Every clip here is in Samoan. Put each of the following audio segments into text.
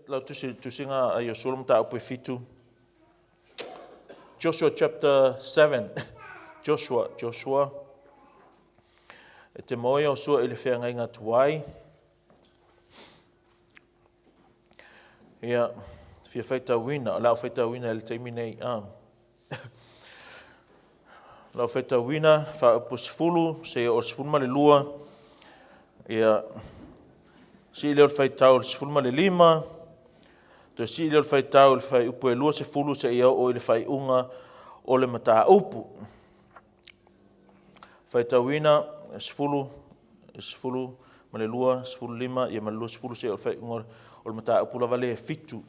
Lau tusi, tusiga a Iosua le mataupu e fitu. Joshua chapter 7. Joshua, Joshua. E te moe o sua i le wheangaiga tuai. Ia, fia whaitauina, o lau whaitauina i le taimi nei. Lau faitauina, faaupu 10, seia oo i le 12, ia, sii lea o le faitau i le 15, toe sii lea o le faitau i le fuaiupu e 20 seia oo i le faaiuga o le mataupu. Faitauina, 10, 12, 15, ia ma le 20 seia oo i le faaiuga o le mataupu lava lea e 7.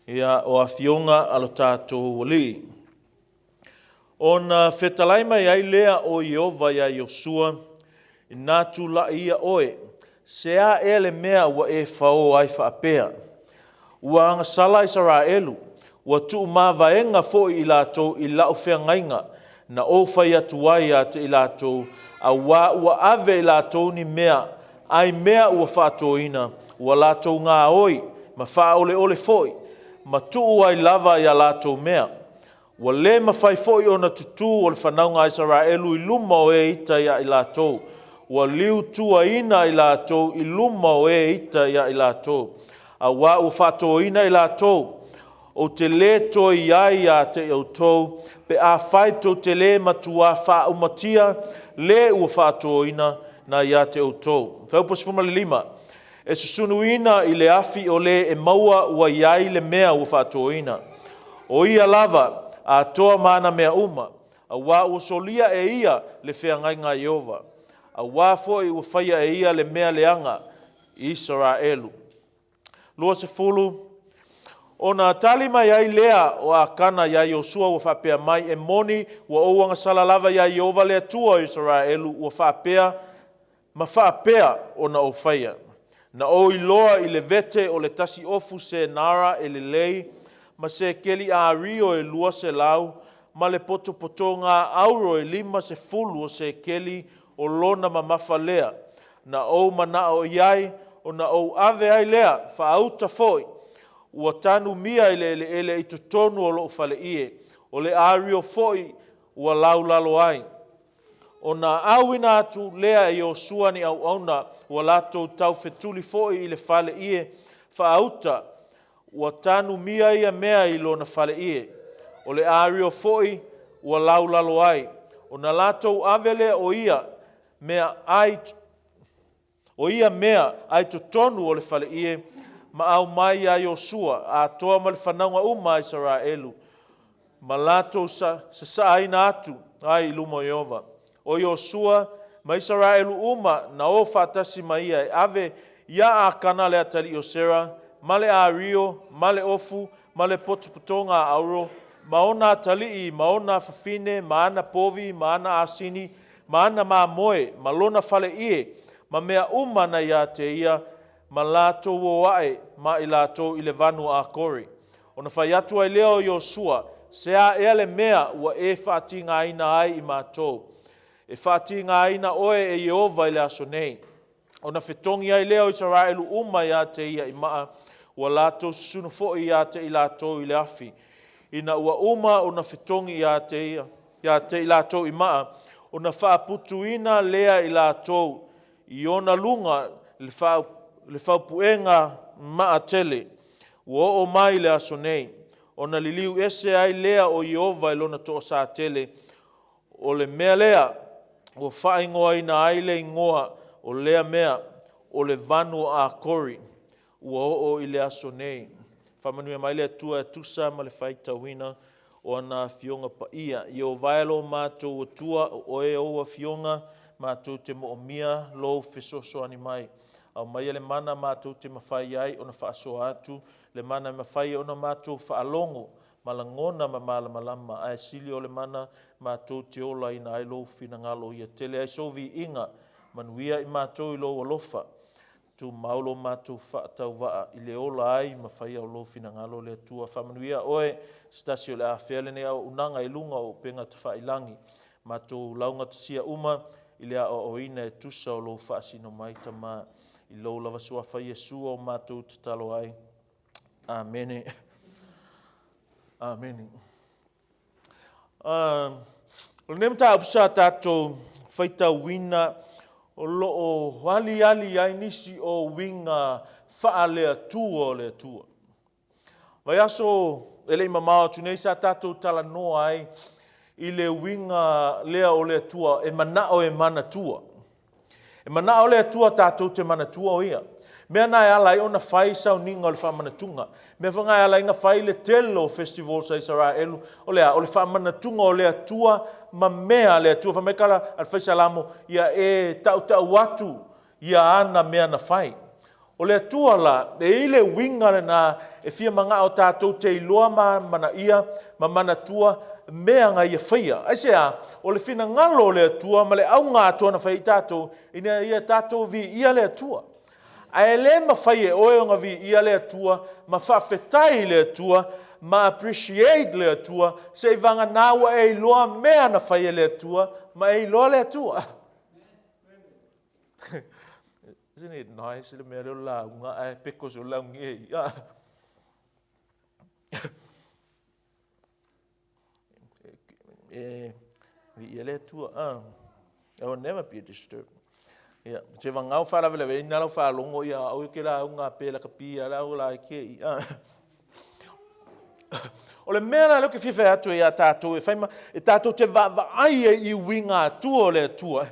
Ia, o afioga a lo tatou Alii. Ona fetalai mai ai lea o Ieova iā Iosua, Inā tulai ia oe, se a ea le mea ua e faō ai faapea? Ua agasala Isaraelu, ua tuumavaega foi i latou i lau feagaiga na ou fai atu ai ia te i latou, auā ua ave e i latou ni mea ai mea ua faatoina, ua latou gaoi ma faaoleole foi, ma tuu ai lava i a latou mea. Ua le mafai foi ona tutū o le fanauga a Isaraelu i luma o e ita ia i latou, ua liutuaina i latou i luma o e ita ia i latou, auā ua faatoina i latou. Ou te lē toe i ai ia te outou, pe afai tou te lē matuā faaumatia le ua faatoina na ia te outou. Fuaiupu 15, E susunuina i le afi o le e maua ua i ai le mea ua faatoina, o ia lava atoa ma ana mea uma, auā ua solia e ia le feagaiga a Ieova, auā foi ua faia e ia le mea leaga i Isaraelu. 20 Ona tali mai ai lea o Akana iā Iosua ua faapea mai, E moni ua ou agasala lava iā Ieova le Atua o Isaraelu, ua faapea ma faapea ona ou faia. Na ou iloa i le vete o le tasi ofu senara e lelei, ma sekeli ario e 200, ma le potopotoga auro e 50 o sekeli o lona mamafa lea. Na ou manao i ai, ona ou ave ai lea, faauta foi, ua tanumia i le eleele i totonu o lou faleie, o le ario foi ua laulalo ai. Ona auina atu lea e Iosua ni auauna, ua latou taufetuli foi i le faleie faauta, ua tanumia ia mea i lona faleie, o le ario foi ua laulalo ai. Ona latou ave lea o ia mea ai o ia mea ai totonu o le faleie, ma aumai iā Iosua, atoa ma le fanauga uma a Isaraelu, ma latou sasaaina atu ai i luma o Ieova. O Iosua ma Isaraelu uma na o faatasi ma ia e ave iā Akana le atalii o Sera, ma le ario, ma le ofu, ma le potopotoga a auro, ma ona atalii, ma ona fafine, ma ana povi, ma ana asini, ma ana mamoe, ma lona faleie, ma mea uma na ia te ia, ma latou o ae ma i latou i le vanu o Akori. Ona fai atu ai lea o Iosua, Se a ea le mea ua e faatigaina ai i matou? E faatigaina oe e Ieova i le aso nei. Ona fetogi ai lea o Isaraelu uma ia te ia i maa, ua latou susunu foi ia te i latou i le afi. Ina ua uma ona fetogi ia te ia, ia te i latou i maa, ona faaputuina lea i latou i ona luga le, fa, le faupuega maa tele, ua oo mai i le aso nei. Ona liliu ese ai lea o Ieova i lona toasā tele, o le mea lea ua faaigoaina ai le igoa o lea mea, o le vanu o Akori, ua oo i le aso nei. Faamanuia mai le Atua e tusa ma le faitauina o ana Afioga Paia. Ieova e lo matou Atua, o oe ou Afioga, matou te moomia lou fesoasoani mai. Aumaia le mana matou te mafai ai ona faasoa atu, le mana e mafai ona matou faalogo ma lagona ma malamalama, ae sili o le mana matou te olaina ai lou finagalo ia tele ai sou viiga. Manuia i matou i lou alofa. Tumau lo matou faatauvaa i le ola ai ma faia o lou finagalo le Atua. Faamanuia oe se tasi o le afea lenei auaunaga i luga o upega tafailagi. Matou laugatasia uma i le aoaoina e tusa o lou faasino mai, Tama. I lou lava suafa Iesu o matou tatalo ai. Amene. Amene. O lenei mataupu sa tatou faitauina o lo o aliali ai nisi o uiga faale-Atua o le Atua. Vaiaso e le i mamao atu nei sa tatou talanoa ai i le uiga lea o le Atua e manao e manatua. E manao le Atua tatou te manatua o Ia. Mea na e ala ai ona fai sauniga o le faamanatuga. Mea foi na e ala ai ona fai le tele o festivals a Isaraelu, o le a? O le faamanatuga o le Atua ma mea a le Atua. Fai mai tala a le Fai Salamo, ia e tautau atu ia ana mea na fai. O le Atua la, e i ai le uiga lena e fia manao tatou te iloa ma amanaia ma manatua mea na Ia faia. Aisea? O le finagalo o le Atua ma le auga atoa na fai ai tatou, ina ia tatou viia le Atua. Ae le mafai e oe ona viia le Atua ma faafetai i le Atua ma appreciate le Atua seivagana ua e iloa mea na fai e le Atua ma e iloa le Atua. Isn't it nice le mea lea o le lauga ae peko se o le lauga e ia. E viia le Atua. I will never be disturbed. Ia, se vagao faalavelave ina lau faalogo ia au ke lauga pe la kapia la au la ke i. O le mea la lea ou te fia fai atu ai ia tatou e fai ma e tatou te vaavaai ai i uiga atua o le Atua.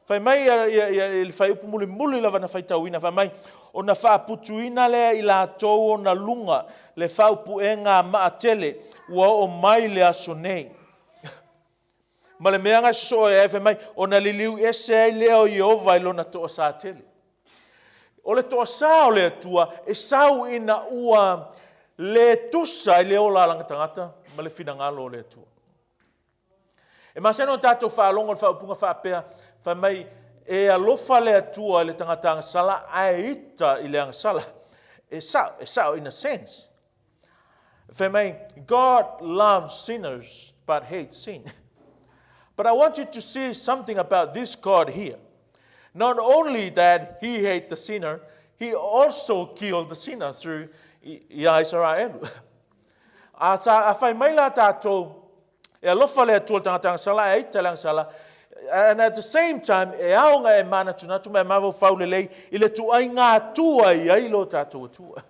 Fai mai ia, ia, ia, i le fuaiupu mulimuli lava na faitauina, fai mai, ona faaputuina lea i latou ona luga le faaupuega a maatele ua oo mai le aso nei. Ma le mea na e sosoo ai, fai mai, ona liliu ese ai lea o Ieova i lona toasā tele. O le toasā o le Atua e sau ina ua le tusa ai le ola a lana tagata ma le finagalo o le Atua. E masani ona tatou faalogo i le faaupuga faapea, fai mai, e alofa le Atua i le tagata agasala ae ita i le agasala. E sao, e sao in a sense. Fai mai, God loves sinners but hates sin. But I want you to see something about this God here. Not only that he hate the sinner, he also killed the sinner through ia Isaraelu. A, sa, a fai mai la tātou, e alofa le Atua i le tagata agasala, ae ita le agasala, and at the same time, e ao ona e manatunatu ma e mafaufau lelei i le tuaiga Atua e i ai lo tātou Atua.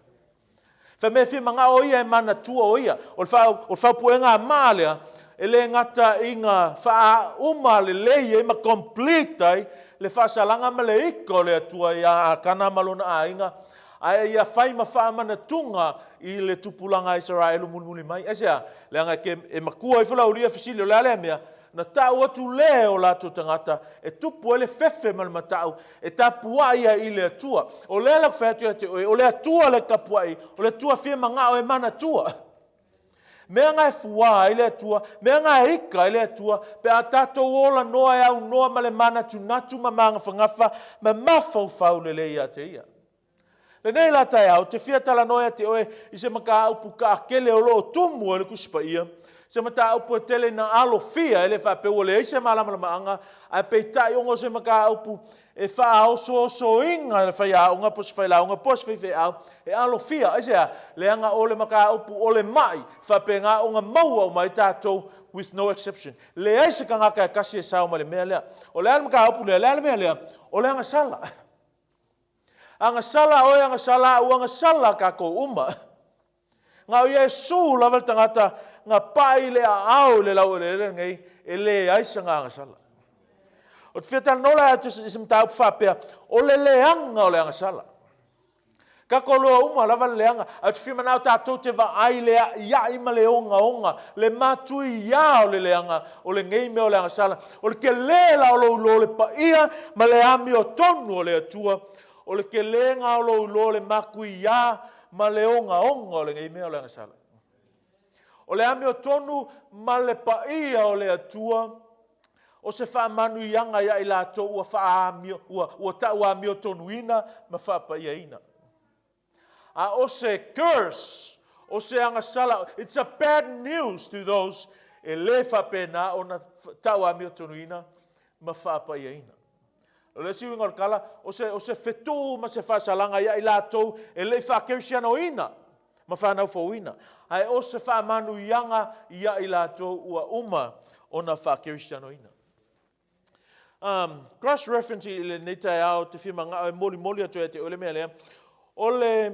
Fai mai e fia manao o ia e manatua o ia. O le, fa, o le faupuega a maa lea, e le gata ina faauma lelei ai ma complete ai le faasalaga ma le ika o le Atua ia Akana ma lona aiga, ae ia fai ma faamanatuga i le tupulaga a Isaraelu mulimuli mai. Aisea? Leaga e, ke, e matua ifo le aulia fesili o le a lea mea, na tau atu le o latou tagata e tupu ai le fefe ma le matau e tapuai ai i le Atua. O lea la ou te fai atu ia te oe, o le Atua le tapuai, o le Atua fia manao e manatua. Mea na e fuā ai le Atua, mea na e ika ai le Atua, pe a tatou ola noa e aunoa ma le manatunatu ma magafagafa ma mafaufau lelei ia te ia. Lenei la taeao, ou te fia talanoa ia te oe i se mataupu taatele o lo o tumu ai le Tusi Paia, se mataupu e tele ina alofia, e le faapea ua leai se malamalamaaga, ae peitai ona o se mataupu e faaosoosoina le faiaoga po o se failauga po o se faifeau e alofia. Aisea? Leaga o le mataupu o le ma'i, e faapena ona maua uma ai tatou with no exception. Leai se tagata e tasi e sao mai le mea lea. O le a le mataupu lea? O le a le mea lea? O le agasala. Agasala oe, agasala au, agasala tatou uma. Na o Iesu lava le tagata na pai i le aao i le laueleele lenei, e leai sana agasala. Ou te fia talanoa la atu i se mataupu faapea, o le leaga o le agasala. Tatou loa uma lava le leaga, ae ou te fia manao tatou te vaai i le aiai ma le ogaoga, le matuiā o le leaga o lenei mea o le agasala. O le telē la o lou iloa o le paia ma le amiotonu o le Atua, o le telē lena o lou iloa o le matuiā ma le ogaoga o lenei mea o le agasala. O le amiotonu ma le paia o le Atua, o se faamanuiaga ia i latou ua faaamio, ua, ua tauamiotonuina ma faapaiaina. A o se curse, o se agasala, it's a bad news to those e le faapena ona tauamiotonuina ma faapaiaina. O le isi uiga o le tala, o se, o se fetuu ma se faasalaga ia i latou e le i faakerisianoina ma fanau fouina, ae o se faamanuiaga ia i latou ua uma ona faakerisianoina. Um, cross reference i lenei taeao te fia manao e molimoli atu ia te oe le mea lea. O le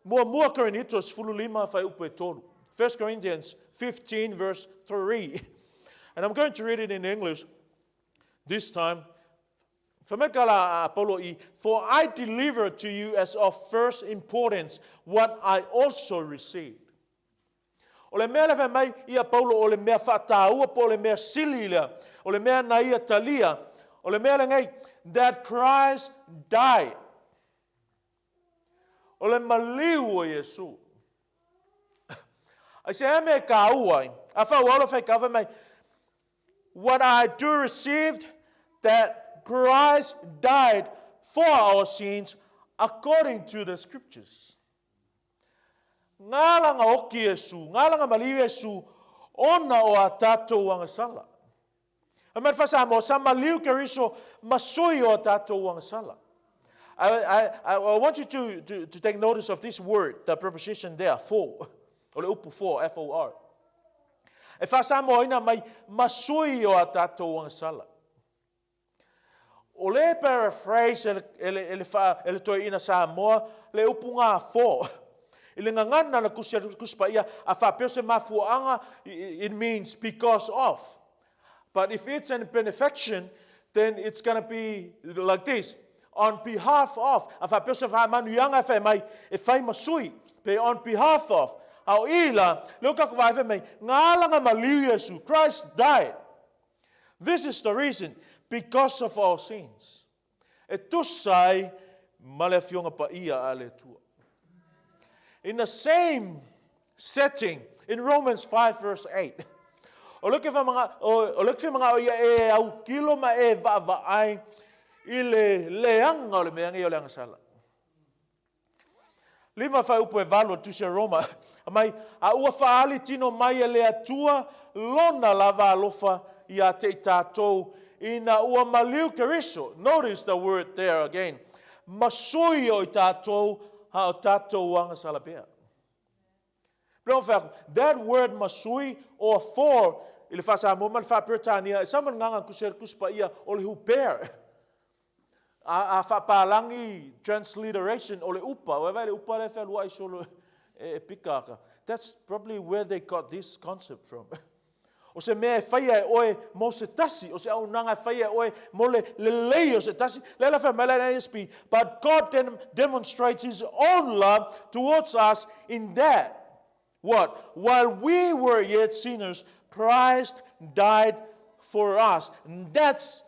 muamua Korinito 15 fuaiupu e 3. 1 Corinthians 15 verse 3. And I'm going to read it in English this time. Fai mai ka la a Paulo i, For I delivered to you as of first importance what I also received. O le mea lea fai mai ia Paulo o le mea faataua po o le mea sili lea, o le mea na ia talia, o le mea lenei, that Christ died. O le maliu o Iesu. Ai se mea e kāua ai. A whauau lo whai fai mai, What I do received, that Christ died for our sins according to the scriptures. Ngā langa oki Iesu, ngā langa maliu Iesu, ona o a tātou agasala. A mai Samoa, sa maliu Keriso ma sui o a tātou agasala. I, I, I want you to, to, to take notice of this word, the preposition there, for. O le upu for, F-O-R. E whaasamoaina mai ma sui o a tātou agasala. O le paraphrase e le, e le, e le, wha, e le toeaina Samoa, le upu ngā for. I le gagana na kusi atu Tusi Paia, a faapea se mafuaaga, it means because of. But if it's an benefaction, then it's going to be like this. On behalf of. A faapea se faamanuiaga e fai mai, e fai ma sui. Pe on behalf of. A o i la, leo ka vae fai mai, ngā langa maliu Iesu, Christ died. This is the reason, because of our sins. E tusa ai ma le Afioga Paia a le Atua. In the same setting, in Romans 5 verse 8, o le ke whamanga o ia e au kilo ma e vaavaai i le leanga o le mea nei o le agasala. Lima fuaiupu e valu o le Tusi a Roma, mai, a ua faaali tino mai e le Atua lona lava alofa ia te i tātou ina ua maliu Keriso. Notice the word there again. Ma sui o i tātou ha o tātou agasala pea. That word masui or for i le faa-Samoa ma le faa-Peretania, e sama le gaga kusi a le Tusi Paia o le huper. A, a faapalagi transliteration o le upa, o e vai le upa le fealuai solo e, e pika aka. That's probably where they got this concept from. O se mea e faia e oe mo se tasi, o se auaunaga e faia e oe mo le lelei o se tasi. Lea la fai mai la NASB, but God demonstrates his own love towards us in that, what? While we were yet sinners, Christ died for us. And that's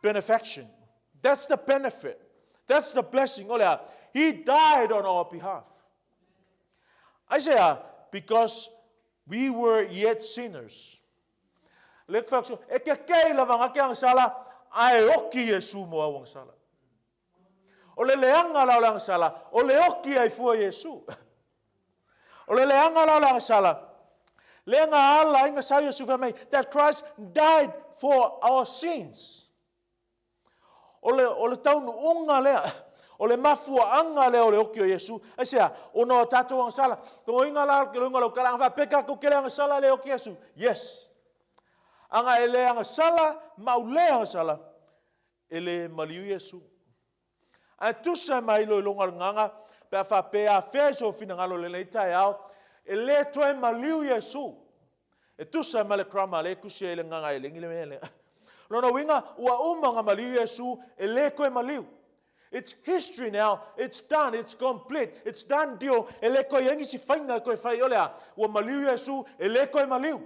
benefaction. That's the benefit. That's the blessing. O lea, he died on our behalf. Aisea, because we were yet sinners. Le ke whakso, e ke kei lava nga ke agasala, a e oki Iesu mo au agasala. O le leanga la o le agasala, o le oki ai fua Iesu. O le leanga la o le agasala, le nga ala inga sau Iesu wha mai, that Christ died for our sins. O le, o le taunuuga lea, o le mafuaaga lea o le oki o Iesu. Aisea? Ona o tatou agasala. Togoiga la ke luga lau kala, faapea tatou ke le agasala le oki Iesu. Yes. Aga e le agasala, ma u le agasala, e le maliu Iesu. Ae tusa mai iloiloga o le gaga, pe a faapea afea i sou finagalo i lenei taeao, e le toe maliu Iesu. E tusa ma le grammar lea e tusi ai le gaga e legi le mea lea. Lona uiga, ua uma ona maliu Iesu, e le toe maliu. It's history now, it's done, it's complete, it's done deal. E le toe i ai nisi faiga e toe fai, o le a? Ua maliu Iesu, e le toe maliu.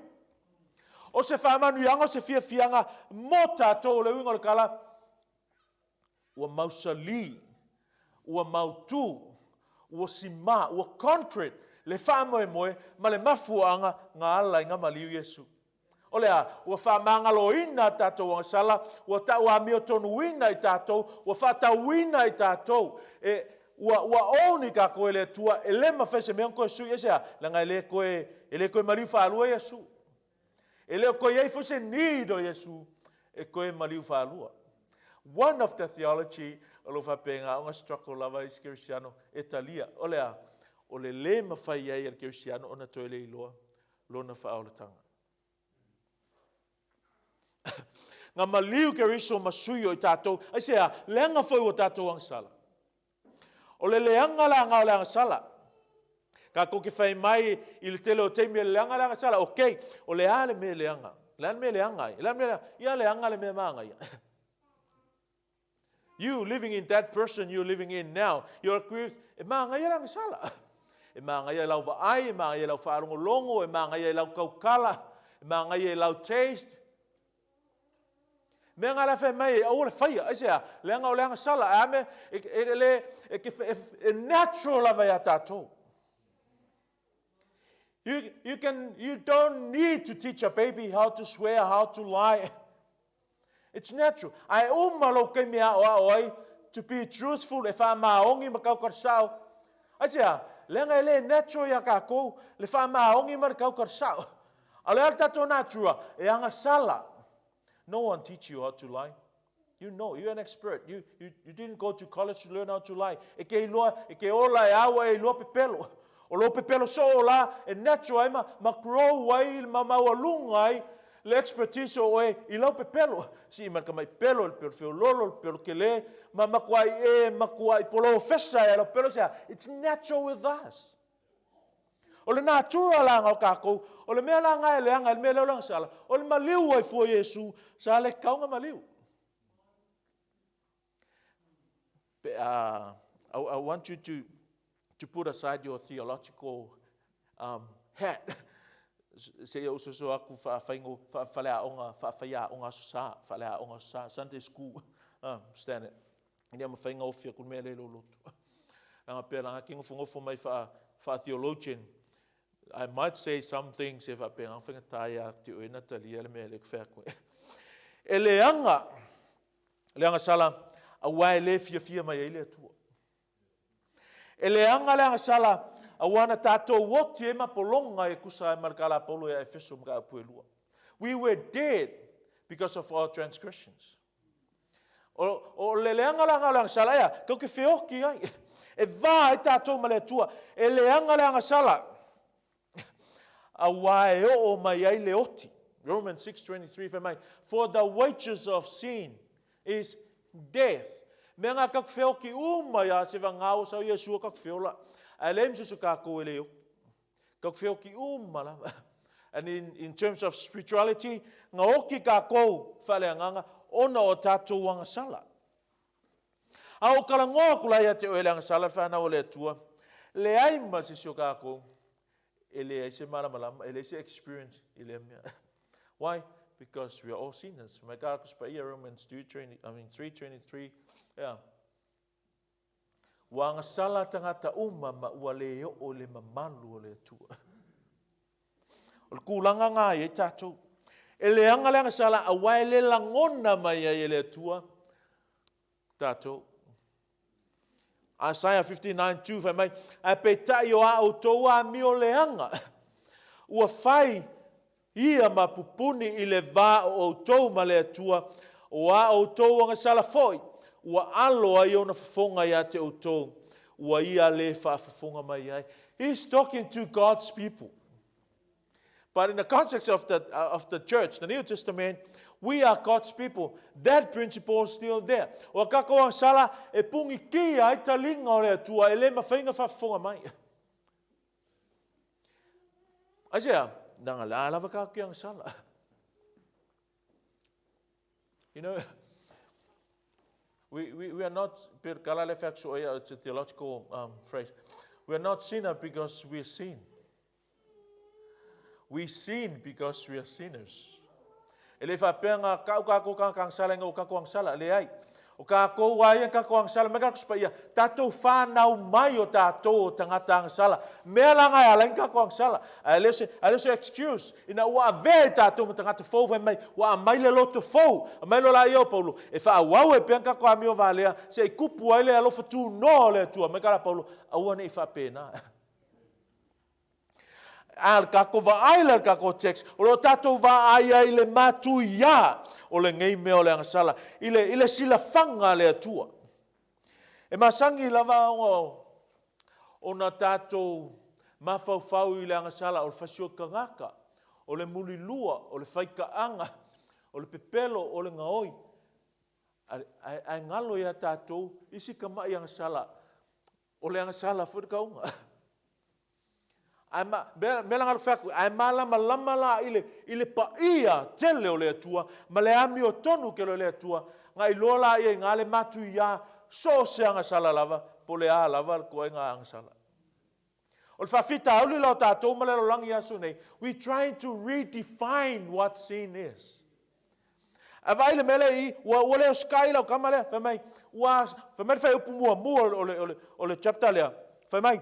O se faamanuiaga, o se fiafiaga mo tatou, o le uiga o le tala, ua mausali, ua mautū, ua simā, ua concrete le faamoemoe ma le mafuaaga ga ala i ga maliu Iesu. O le a? Ua faamagaloina a tatou agasala, ua tauamiotonuina i tatou, ua faatauina i tatou, e, ua, ua own i tatou e le Atua, e le mafai se mea ona toe sui, aisea? Leaga e le toe, e le toe maliu faalua Iesu. E le o toe i ai foi se need o Iesu e toe maliu faalua. One of the theology o lo o faapena ona struggle lava isi kerisiano e talia, o le a? O le le mafai ai e le kerisiano ona toe le iloa lona faaolataga. Na maliu Keriso ma sui o i tatou, aisea? Leaga foi ua tatou agasala. O le leaga la nga o le agasala. Tatou te fai mai i le tele o taimi e leaga le agasala. Ok, o le a le mea e leaga? O le a le mea e leaga ai? O le a le mea e leaga? Ia leaga le mea manaia. You living in that person you're living in now, you agree with, e manaia le agasala. E manaia i lau vaai, e manaia i lau faalogologo, e manaia i lau tautala, e manaia i lau taste. Mea nga la fai mai e aua le faia, aisea? Leaga o le agasala, a mea, e, e, le, e, e, e natural lava ia tatou. You, you, can, you don't need to teach a baby how to swear, how to lie. It's natural. Ae uma lou taimi e aoao ai to be truthful, e faamaoni ma tautala sao. Aisea? Leaga e le natural ia tatou le faamaoni ma le tautala sao. A o le a le tatou natura? E agasala. No one teach you how to lie. You know, you're an expert. You, you, you didn't go to college to learn how to lie. E ke iloa, e ke ola e aua e iloa pepelo. O lou pepelo soo la e natural ai ma, ma grow ai ma maualuga ai le expertise o oe i lau pepelo. Sii mai le tamai pelo, le pelo feololo, le pelo kele, ma matuai e matuai polofesa ai lau pelo sea. It's natural with us. O le natura la o kākou, o le mea la nga e leaga, le mea lea o le agasala, o le maliu ai fua Iesu, sa le kaunga maliu. Pe, uh, I, I want you to, to put aside your theological um, hat. Seia usoso aku whaawhaingo, whaawhaleaonga, whaawhaiaonga aso sa, whaaleaonga aso sa, Sunday school, uh, stand it. Ina ia mawhai ngā ofi aku mea le lo lotu. Langa pea langa ki ngofo ngofo mai wha, wha theologian. I might say some things e wha pea ngā whainga taia te oe Natalia le mea le ku whea koe. E leanga, le agasala, auā e lē fiafia mai ai le Atua. E leaga le agasala, auā na tatou oti ai ma pologa e tusa ai ma le tala a Paulo ia Efeso mataupu e lua. We were dead because of our transgressions. O, o le leaga la o le agasala, ea, tou te feoti ai. E va ai tatou ma le Atua. E leaga le agasala, Auā e oo mai ai le oti. Romans 6:23 fai mai, For the wages of sin is death. Mea ngā kaku wheoki uma ia se va ngā o sau Iesua kaku wheola. Ae leai ma se isi o kākou e le oki. Kaku wheoki uma lava. And in, in terms of spirituality, ngā oki kākou whaleanganga ona o tātou agasala. A o ka lagoa aku la ia te oe le agasala le whanau o le Atua, leai ma se isi o kākou e leai se malamalama, e leai se experience i lea mea. Why? Because we are all sinners. Mai ka aku paia Romans 2:20, I mean 3:23. Yeah. Ua agasala tagata uma ma ua le oo i le mamalu o le Atua. O le tulaga nga i ai tatou. E leaga le agasala aua e le lagona mai ai e le Atua tatou. Isaiah 59:2 fai mai, ae peitai o a outou amio leaga, ua fai ia ma pupuni i le va o outou ma le Atua, o a outou agasala foi, ua alo ai ona fofoga ia te outou, ua ia le faafofoga mai ai. He's talking to God's people. But in the context of the, uh, of the church, the New Testament, we are God's people. That principle is still there. O kako ang sala e pungi ki ai talinga o le Atua e le mawhainga whafofoga mai. Aisea, nanga la lava ka ki ang sala. You know, we, we, we are not, per kala le it's a theological um, phrase. We are not sinner because we sin. We sin because we are sinners. E le faapea nga kau kākou kākā ang sala inga o kākou ang sala, leai. O kākou a ia kākou ang sala, mai kākou spaia, tātou whānau mai o tātou o tangata ang sala. Mea la ngai ala inga kākou ang sala. Ae le se, ae le se excuse, ina ua avea i tātou ma tangata fou fai mai, ua amai le loto fou, amai lo la ia o Paulo, e whaauau e pea kākou amio valea, se i kupu ai le alofa tūnoa o le Atua, mai kā la Paulo, aua nei whaapena. A le kākou vaai la le kākou text, o lo o tātou vaai ai le matuiā. o lenei mea o le agasala i le, i le silafaga a le Atua. E masani lava ona, ona tatou mafaufau i le agasala o le fasioi tagata, o le mulilua, o le faitaaga, o le pepelo, o le gaoi. Ae, ae galo ia tatou isi tama'i agasala, o le agasala foi le tauga. Ae ma, mea, mea la na fai atu, ae malamalama la i le, i le paia tele o le Atua ma le amiotonu tele o le Atua, na iloa la ia i na le matuia so o se agasala lava, po o le a lava le toaiga agasala. O le faafitauli la o tatou ma le lalolagi i aso nei, we trying to redefine what sin is. Ae vaai le mea lea i i, ua, ua le usitai lau tama lea, fai mai, ua, fai mai le fuaiupu muamua o le, o le, o le chapter lea, fai mai,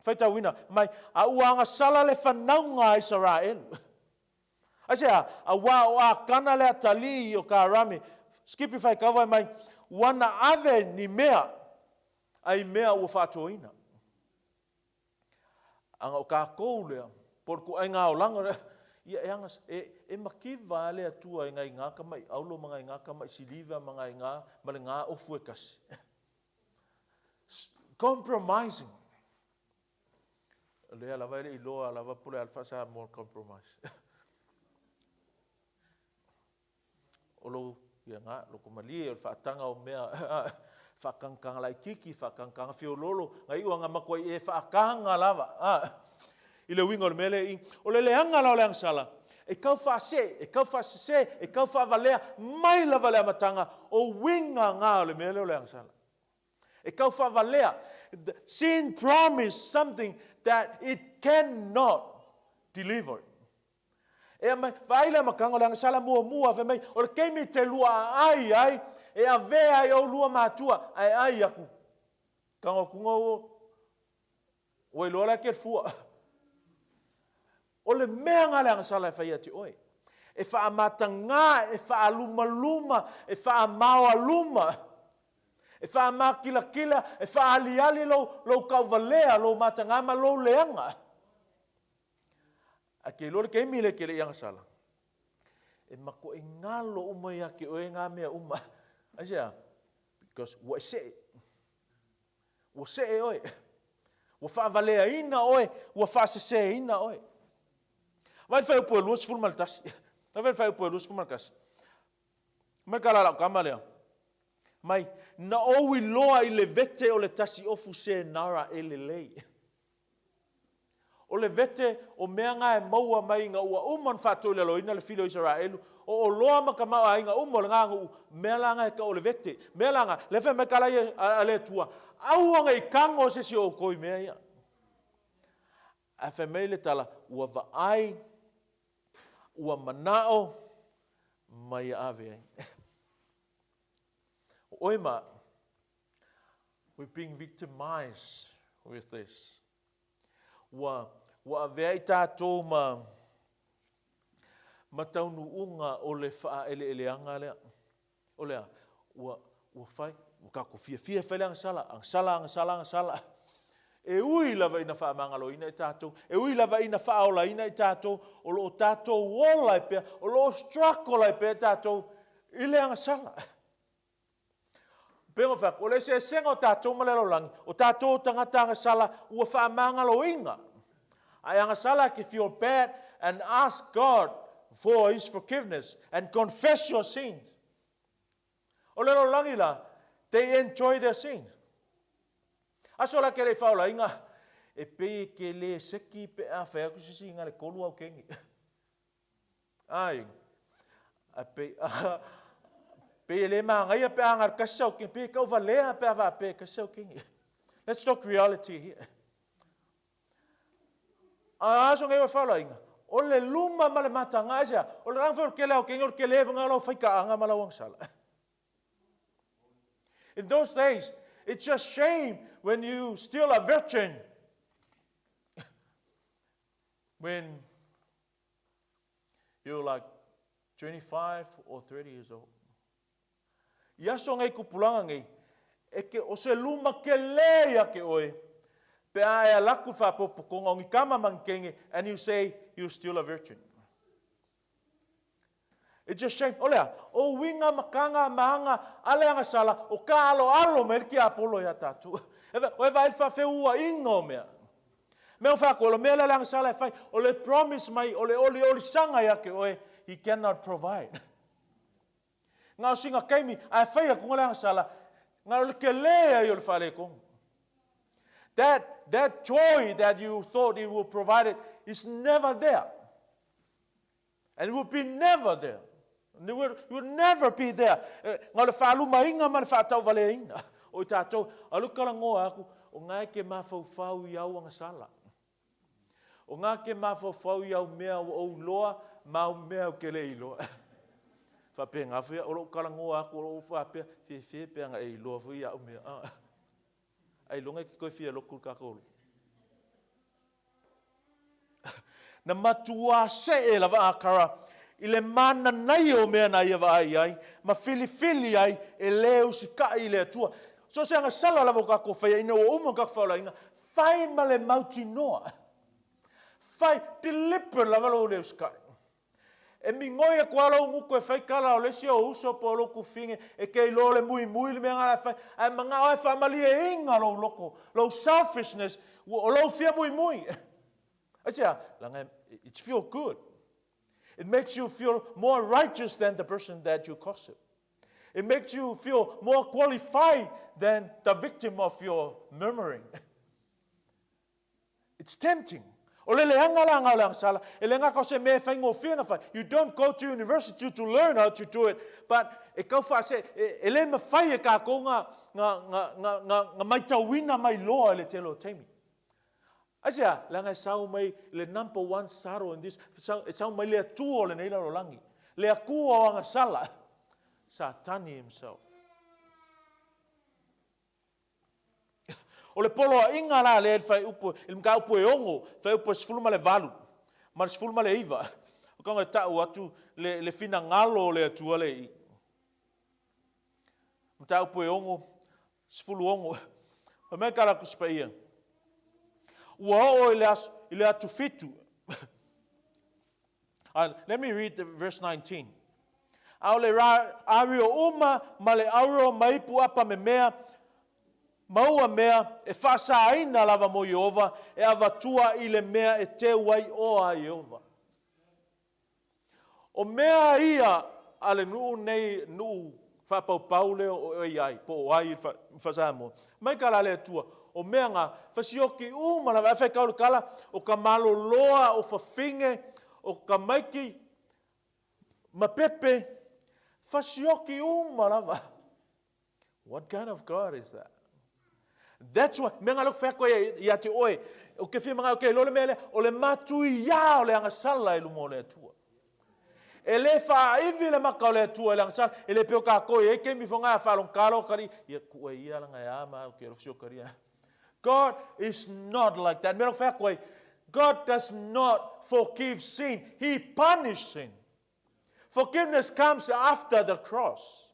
faitauina, mai, a ua agasala le fanauga a Isaraelu. Aisea? Auā o Akana le atalii o Karami, skipi faitau fai mai, ua na ave ni mea, a i mea ua faatoina. Aga o tatou lea, po o le tuaiga olaga lea, ia e aga, e, e mativa lava le Atua i nai gā tama'i aulo ma nai gā tama'i siliva ma nai gā, ma le gā ofu e tasi. Compromising. O lea lava e le i iloa lava po o le a le faa-Samoa o le compromise. O lou, ia na, lotomalie, o le faataga o mea, faatagataga laitiiti, faatagataga fiololo, na iu lava ina matuai e faataga lava, a, i le uiga o le mea lea i i. O le leaga la o le agasala, e tau faasee, e tau faasese, e tau faavalea mai lava i le amataga o uiga na o le mea lea o le agasala. E tau faavalea, sin promise something that it cannot deliver. E aumai, vaai le amataga o le agasala muamua, fai mai, o le taimi te lua aai ai, e avea ai oulua matua, ae ai aku. Tago atu ua, ua iloa la e te fua. O le mea nga le agasala e fai ia te oe. E faamatagā, e faalumaluma, e faamaoaluma, e faamakilatila, e faaliali lou, lou tauvalea, lou matagā ma lou leaga. Ae te iloa le taimi lea e te le i agasala, e matuai galo uma ia te oe ngā mea uma. Aisea? Because ua e see. Ua see oe. Ua faavaleaina oe, ua faaseseina oe. Vaai le fuaiupu e 21. Vaai le fuaiupu e 21. Mai ka la lau tama lea. Mai, na ou iloa i le vete o le tasi ofu se nara e lelei. O le vete o mea nga e maua mai ina ua uma ona faatoilaloina le fili o Isaraelu, o oloa ma tamaoaiga uma o le nuu, mea la nga e tau o le vete. Mea la nga, lea fai mai tala ia a le Atua, aua ne i tago se isi o outou i mea ia. Ae fai mai le tala, ua vaai, ua manao, ma ia ave ai. O oe ma au, we've been victimized with this. Ua, ua avea i tatou ma, ma taunuuga o le faaeleeleaga lea. O le a? Ua, ua fai, ua tatou fiafia e fai le agasala, agasala, agasala, agasala. E ui lava ina faamagaloina i tatou, e ui lava ina faaolaina i tatou, o lo o tatou ola ai pea, o lo o struggle ai pea tatou i le agasala. Pei ona fai atu, o le eseesega o tatou ma le lalolagi, o tatou o tagata agasala ua faamagaloina. Ae agasala if you're bad and ask God for His forgiveness and confess your sins. O le lalolagi la, they enjoy their sins. Aso la ke le i faaolaina, e pei e ke le seki pe a fai atu se isi na le tolu au keni. Ai, a pei, pei e le magaia pe a na le kasi au keni, pei e tauvalea pe a faapea e kasi au keni. Let's talk reality here. A aso nei o faaolaina, o le luma ma le mataga, aisea, o le ranga foi o le kele au keni, o le kele fanga o lau faitaaga ma lau agasala. In those days, it's a shame when you steal a virgin. When you're like 25 or 30 years old. I aso nei tupulaga nei, e ke, o se luma kele ia ke oe, pe a e ala atu i faapotopotoga o ni tama ma ni teine, and you say you're still a virgin. It's a shame. O le a? O uiga ma kaga ma aga a le agasala o kaaloalo mai ai le tiapolo ia tatou. O e vaai i le faafeuaiga o mea. Mea o faatoa, o le mea lea le agasala e fai, o le promise mai, o le oliolisaga ia te oe, he cannot provide. Na o sina taimi, ae fai atu le agasala, na o le tele ai o le faaletonu. That, that joy that you thought it will provide it is never there. And it will be never there. It will, it will never be there. Na o le faalumaina ma le faatauvaleaina o i tatou. A o le talanoa aku, o na e ke mafaufau i au agasala. O na ke mafaufau i au mea ua ou iloa ma au mea ou te le iloa. Faapena foi o lou talanoa aku o lou faapea, fefe pe ana e iloa foi au mea. Ah. Ailoga e te toe fia lotu i le tatou Na matuā see lava a Kara i le mananaia o mea na ia vaai ai ma filifili ai e lē usitaʻi i le Atua. So o se agasala lava o tatou faia ina ua uma ona tatou faolaina, fai ma le mautinoa. Fai, deliberate lava lou le usitaʻi. E migoi atu lava lou gutu e fai tala o le isi ou uso po o lou tufine e te iloa o le muimui le mea na la e fai, ae manao lava e faamalieina lou loto, lou selfishness, o lou fia muimui. Aisea? Leaga it's feel good. It makes you feel more righteous than the person that you gossip. It makes you feel more qualified than the victim of your murmuring. It's tempting. O le leaga la nga o le agasala, e le gata o se mea e faigofie ona fai. You don't go to university to learn how to do it, but e tau faase, e, e le mawhai e kākou ngā, ngā, ngā, ngā, ngā, ngā maitauina mai loa i le tele o taimi. Aisea, leaga e sau mai le number one saro in this, e sau mai le Atua o lenei lalolagi, le Atua o agasala, Satani himself. O le poloaiga la lea i le fuaiupu, i le mataupu e 6, fuaiupu e 18 ma le 19, o ka e tau atu le, le finagalo o le Atua le i. Mataupu e 6, 16. Fai mai ka la Tusi Paia, ua oo i le, aso, i le atu fitu. Let me read the verse 19. A o le ario uma ma le auro ma ipu apa me mea, ma ua mea e faasāina lava mo Ieova, e avatua i le mea e teu ai oa a Ieova. O mea ia a le nuu nei, nuu faapaupau lea o AI, po o ai i le faa-Samoa. Mai ka la le Atua, o mea nga, fasioki uma lava, ae faitau le tala, o ka maloloa, o fafine, o tamaiti, ma pepe, fasioki uma lava. What kind of God is that? That's why, mea ngā loko whai koe ia te oe, o ke whia mga o ke lole mea lea, o le matuia o le agasala i luma o le Atua. E le whaaiwi le maka o le Atua i le agasala, e le peo ka koe e ke mi whanga a whalong kalo kari, ia kua ia langa e ama o ke rofisio kari. God is not like that. Mea loko whai koe, God does not forgive sin. He punish sin. Forgiveness comes after the cross.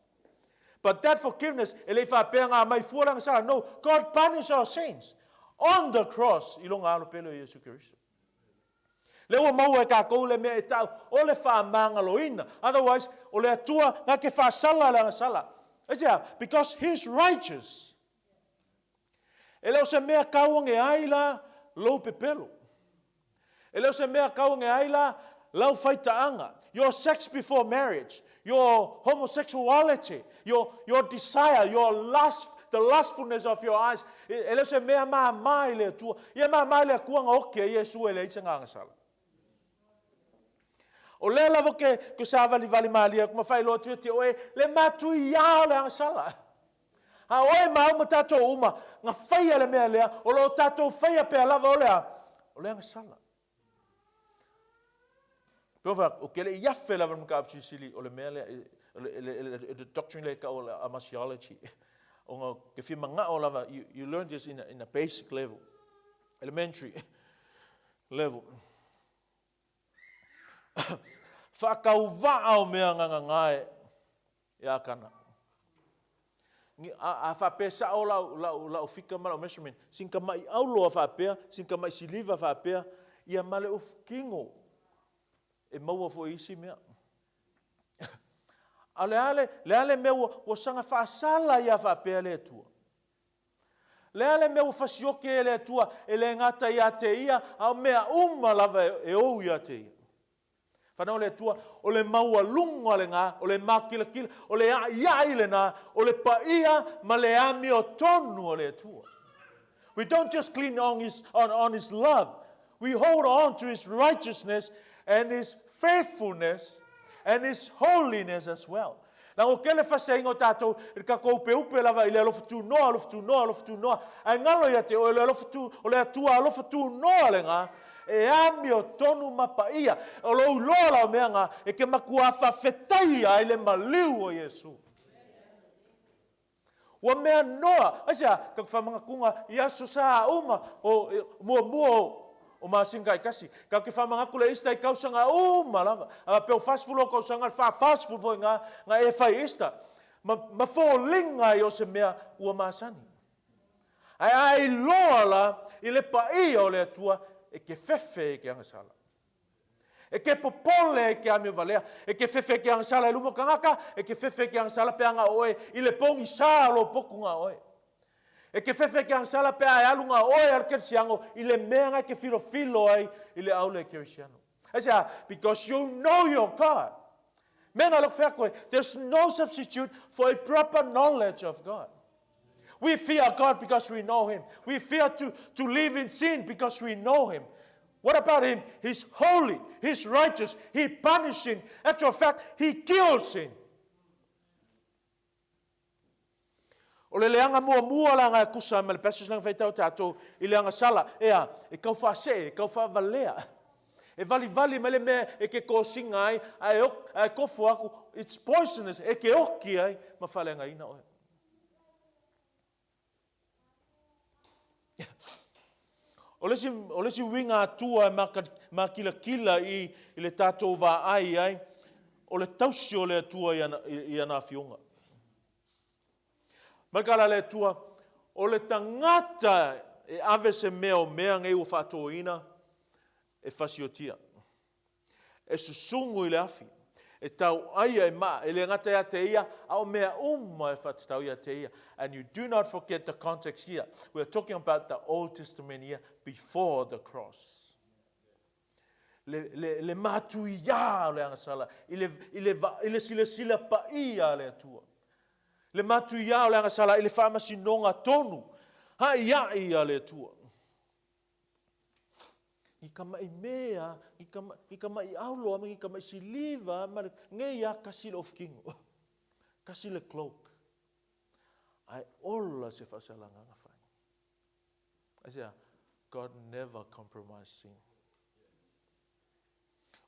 But that forgiveness, e le i faapea ngā mai fua langa sala. No, God punish our sins on the cross i longa alo pele o Iesu Keriso. Le ua maua e kākou le mea e tau o le whaamāngaloina. Otherwise, o le Atua ngā ke whaasala le agasala. Aisea? Because he is righteous. E le o se mea kauage ai la lou pepelo. E le o se mea kauage ai la lau faitaaga. Your sex before marriage, your homosexuality, your, your desire, your lust, the lustfulness of your eyes. E, e le o se mea māmā i le Atua. Ia māmā i le Atua nga oki a Iesu e leai se gagasala. O lea lava ke, ke sāvalivali malie aku ma faailoa atu ia te oe, le matuiā o le agasala. A oe ma au ma tātou uma, nga faia le mea lea, o lo o tātou faia pea lava o le a, o le agasala. Pe fa, o ke le i afe lava le mataupu silisili o le mea lea, le, le, le, le doctrine lea e tau o le amasiology. Ona ke fia mangao lava, you, you learn this in a, in a basic level, elementary level. Whaakauvaa o mea ngangagae e Akana. A, a faapea sao lau, lau, lau fika ma lau measurement, sin ka mai auloa faapea, sin ka mai siliva faapea, ia ma le ufu kino e maua foi isi mea. A o le a le, le a le mea ua, ua saga faasala ai a faapea le Atua? Le a le mea ua fasioke ai e le Atua e le gata ia te Ia, a o mea uma lava e, e ou ia te Ia? Fanau a le Atua, o le maualuga lena, o le makilakila, o le a'ia'i lena, o le paia ma le amiotonu o le Atua. We don't just cling on his, on, on his love. We hold on to his righteousness and his faithfulness and his holiness as well. Leaga ua tele faseaiga o tatou i le tatou upeupe lava i le alofa tunoa, alofa tunoa, alofa tunoa, ae galo ia te oe o le alofa tu, o le Atua alofa tunoa lena, e amiotonu ma paia. O lou iloa la o mea na, e te matua faafetaia ai le maliu o Iesu. Ua mea noa, aisea, tatou faamanatuga i aso sa uma o muamua o o masina taitasi. Tatou te faamanatu le Easter i tausaga uma lava. A faapea o 40 ou tausaga, le fa-40 foi na, na e fai Easter. Ma, ma foliga ai o se mea ua masani. Ae a iloa la i le paia o le Atua, e te fefe i ke agasala. E ke popole ai ke amio valea, e ke fefe ke agasala i luma o tagata, e ke fefe ke agasala pe a na oe i le pogisa o lou potu na oe. E ke fefe ke agasala pe a e alu na oe a le kerisiano i le mea na e ke filofilo ai i le au le kerisiano. Aisea? Because you know your God. Mea na loko fea koe, there's no substitute for a proper knowledge of God. We fear God because we know Him. We fear to, to live in sin because we know Him. What about Him? He's holy. He's righteous. He punishes sin. Actual fact, He kills sin. O le leaga muamua la nga e kusa ma le passage langa faitau tatou i le agasala, ea, e kau faasee, e kau faavalea. E valivali mai le mea e ke kosiga ai, ae, ae kofo aku, it's poisonous, e ke oki ai ma faaleagaina oe. O le isi, o le isi uiga atua e makilakila i, i le tatou vaai ai, o le tausi o le Atua i ana, i ana afioga. Mai ka la le Atua, o le tagata e ave se mea o mea nei ua faatoina e fasiotia. E susugu i le afi, e tauaia e maa, e le gata ia te ia, a o mea uma e faatatau ia te ia. And you do not forget the context here. We are talking about the Old Testament here before the cross. Le, le, le matuiā o le agasala, i le, i le, i le silasila paia a le Atua. Le matuiā o le agasala i le faamasinoga tonu, haʻihaʻi a le Atua. Ni ka maʻi mea, ni ka, ni ka maʻi auloa ma ni ka maʻi siliva ma le, nei a kasi le ofukino. Kasi le cloak. Ae ola se faasalagaga fai. Aisea, God never compromise sin.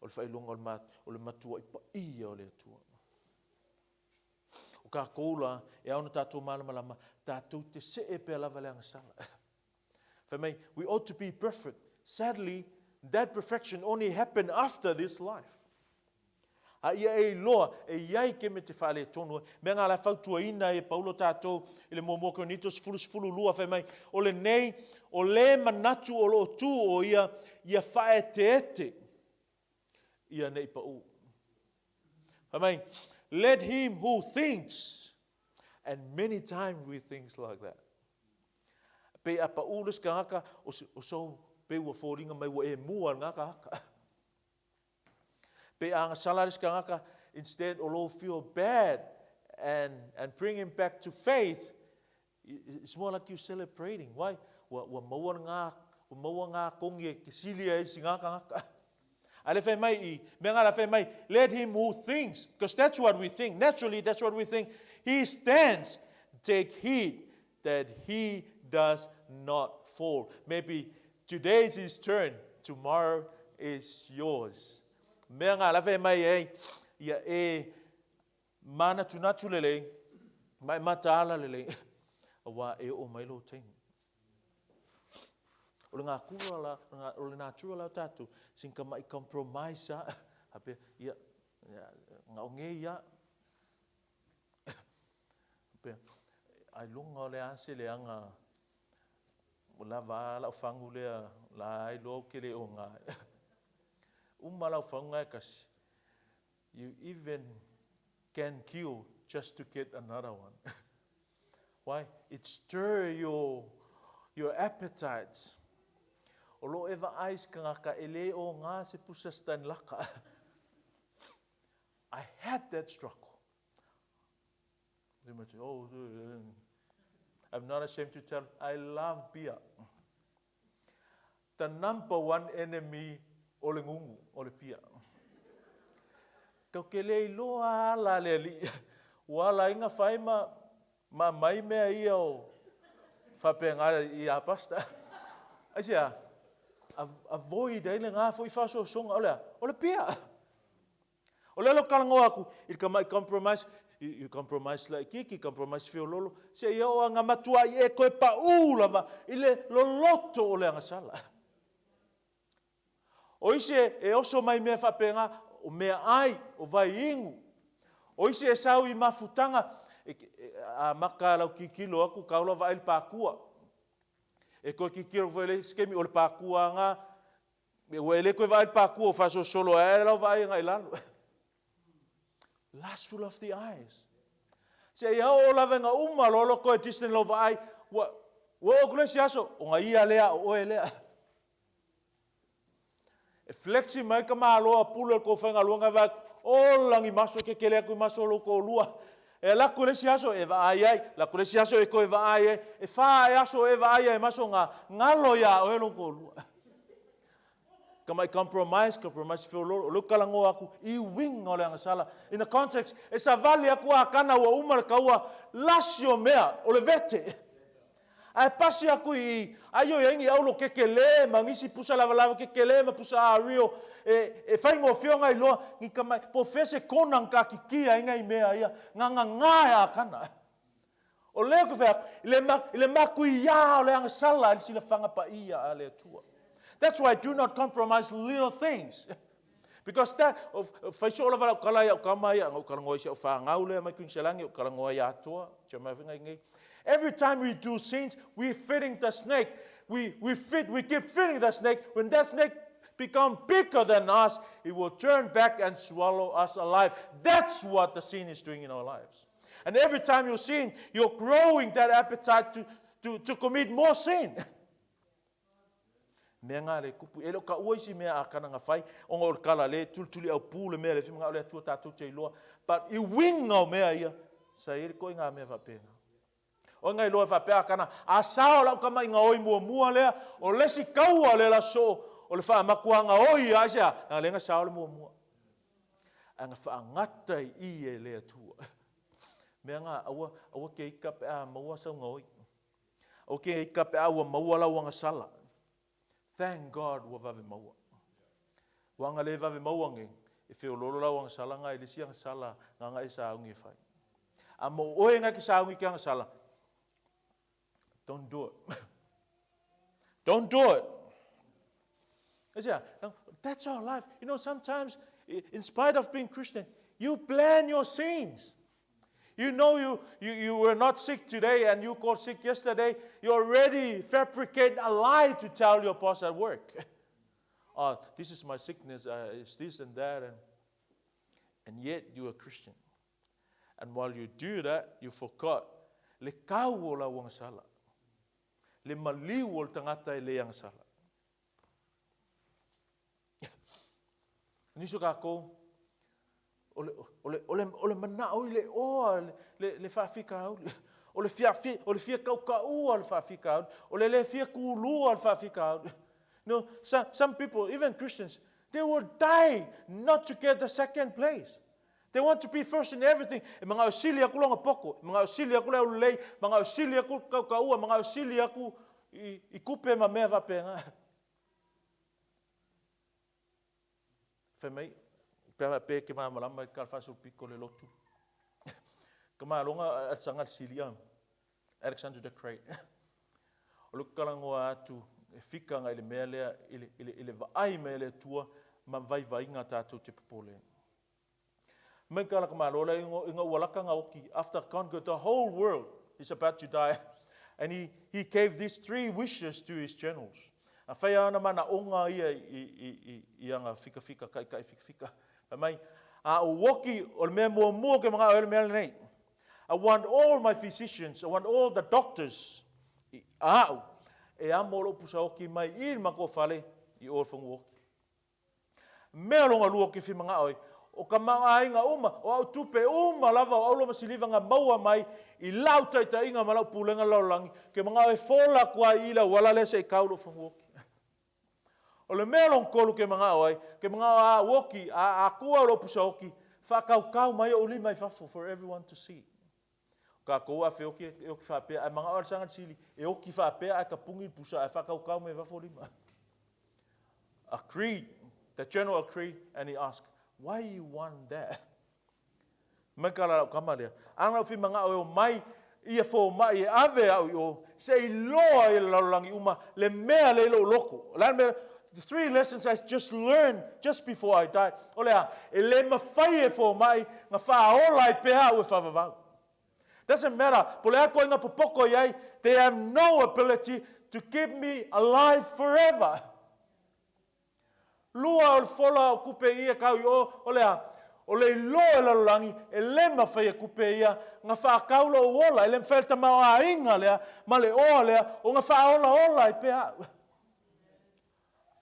O le faailoga o le, ma, o le matuaʻi paia o le Atua. O kākou la, e ao ona tātou malamalama, tātou te see pea lava le agasala. Fai mai, we ought to be perfect. Sadly, that perfection only happen after this life. A ia e iloa, e iai ke me te faaletonu ai. Mea ngā la fautuaina ai e Paulo tātou i le muamua Korinito 10, 12, fai mai, o lenei, o le manatu o loo tū o ia, ia whaeteete ia nei pa u. Fai mai, let him who thinks, and many times we think like that. Pei a paʻū le isi tagata, o, o so pei ua foliga mai ua e mua i lena tagata. Pei a agasala le isi tagata, instead o lou feel bad and, and bring him back to faith, it's more like you celebrating. Why? Ua, ua maua ngā, ua maua ngā kongi e ke sili ai si ngā tagata. A le fai mai i, mea ngā la fai mai, let him who thinks, because that's what we think. Naturally, that's what we think. He stands, take heed that he does not fall. Maybe today is his turn, tomorrow is yours. Mea ngā la fai mai ai, ia e manatunatu lelei, ma e mataala lelei, auā e oo mai lou taimi. O le natura la, o le natura la o tatou, sin ka maʻi compromise a, faapea, ia, na o nei ia, faapea, ailoga o le a se leaga, ua lava a lau fagu lea, la ailoa ou te le o ga. Uma lau fagu ga e kasi. You even can kill just to get another one. Why? It stir your, your appetites. O lo e vaai se kangaka e le o ngā se pusa stan laka. I had that struggle. They might say, oh, I'm not ashamed to tell, I love beer. The number one enemy o le gugu, o le pia. Kau ke le iloa ala le alii. Ua ala ai nga fai ma, ma mai mea ia o faapena i a pastor. Aisea? Avoid ai le nga foi faasoasoga o le a? O le pia. O lea lo talanoa aku i le tamai compromise, you compromise laitiiti, compromise feololo, seia oo aga matuai e toe paʻū lava i le loloto o le agasala. O isi e oso mai mea faapena, o meaai, o vaiinu. O isi e sau i mafutaga, amata lau tilotilo atu tau loa vaai le pakua. E toe tilotilo atu foi i le isi taimi o le pakua lava na, ua e le toe vaai i le pakua ua faasolosolo ae lau vaai agai i lalo. Lustful of the eyes. Seia oo lava ina uma loa lou toe distance lau vaai, ua ua oo atu le isi aso, ona ia lea o oe lea. E flexi mai ka malo a pule o le tou faigaluega e vaai atu, o lagi maso e kekele atu i maso o lou toalua. E alu atu i le isi aso e vaai ai, alu atu i le isi aso e toe vaai ai. E fa ea aso e vaai ai i maso na, galo iā oe lou toalua. Tamai compromise, compromise feololo. O lea ou te talanoa atu i uiga o le agasala. In the context, e savali atu Akana ua uma le taua, lasi o mea, o le vete. Ae pasi atu i i, ai o i ai ni aulo kekele ma nisi pusa lavalava kekele ma pusa ario e, e faigofie ona iloa ni tamai, po o fea se kona na taatitia ai nai mea ia, na gagā e Akana. O lea ou te fai atu, i le, i le matuiā o le agasala i le silafaga paia a le Atua. That's why do not compromise little things. Because that, fai soo lava lau tala i au tama ia, na ou talanoa i si au fanau lea mai Queensland, ou talanoa ia Atoa, tia mai foi nei. Every time we do sins, we feeding the snake. We, we feed, we keep feeding the snake. When that snake become bigger than us, it will turn back and swallow us alive. That's what the sin is doing in our lives. And every time you sin, you're growing that appetite to, to, to commit more sin. Mea ngā le kupu. E le o ka ua isi mea a kana nga whai, o ngā o le kala le, tulituli au pū le mea le whima ngā o le atua tātou te iloa. But i winga o mea ia, sa i ko i ngā mea whapena. O ngai loa whapea kana, a sao lau kama i ngā oi mua mua lea, o lesi kaua le la so, o le whaamakuanga oi ai se a, nā lenga sao le mua mua. A nga whaangata i i e le atua. Mea ngā, aua, aua ke ika pe a maua sau ngā oi. Aua ke ika pe a ua maua lau agasala. Thank God ua vave maua. Ua anga le vave maua nge, e feololo lau agasala nga i le isi agasala nga nga e sauni e fai. A mo oe nga ke sauni ke agasala, don't do it. Don't do it. That's our life. You know, sometimes, in spite of being Christian, you plan your sins. You know you, you, you were not sick today and you got sick yesterday. You already fabricate a lie to tell your boss at work. oh, this is my sickness, it's this and that. And, and yet you are Christian. And while you do that, you forgot le kau o lau agasala. Le maliu o le tagata e le agasala. Nisi o tatou, o le, o le, o le, o le manao i le oa le, le, le faafitauli. O le fia, fia, o le fia kaukaua le faafitauli. O le le fia kūlua le faafitauli. No, some, some people, even Christians, they will die not to get the second place. They want to be first in everything. E mangao sili aku longa poko, e mangao sili aku le aulelei, mangao sili aku kaukaua, mangao sili aku i, i kupe ma mea faapena. Fai mai, pe pe ke malamalama i ka faasolopito le lotu. Ka maloga a saga le silia Alexander the Great. O le talanoa atu e fika agai i le mea lea i le, i le, i le vaai mai a le Atua ma vaivaiga tatou te popole. Mai ka laka malo lea ina ua laka nga oki after conquered the whole world he's about to die and he, he gave these three wishes to his generals. A whai ana manaonga ia i, i, i, i anga fikafika, kaikai fikafika. Fai mai, A ou oki, o le mea muamua ou te manao ai o le mea lenei. I want all my physicians, I want all the doctors i a'u e amo lou pusa oki mai i le matou fale i o i le fanua oki. Mea lona lua ou te fia manao ai, o tamaoaiga uma, o au tupe uma lava o auro ma siliva na maua mai i lau taitaiga ma lau pulega lalolagi, ou te manao e fola atu ai i le auala lea se i tau lou fanua oki. O le mea lona tolu ou te manao ai, ou te manao a ou oki, a atua lou pusa oki, faatautau mai ou lima i fafo for everyone to see. O tatou a feoki e oki faapea, ae manao le saga le sili, e oki faapea ae tapuni le pusa ae faatautau mai fafo lima. Agree, the general agree and he ask, why you want that? Mai ka la lau tama lea. Ana lau fimangao e o mai ia fomai e ave au i o, se i loa i le lalolagi uma le mea le i lou loto. O le a le mea? The three lessons I just learned just before I died. O le a? E le mafai e fomai na faaola ai pea au e faavavau. Doesn't matter po o le a koiga popoko i ai, they have no ability to keep me alive forever. Lua o le fola o kupe ia kau i o, o le a? O le iloa e lalolagi, e le mafai e kupe ia na faakau lou ola, e le mafai e le tamaoaiga lea ma le oa lea ona faaolaola ai pea au.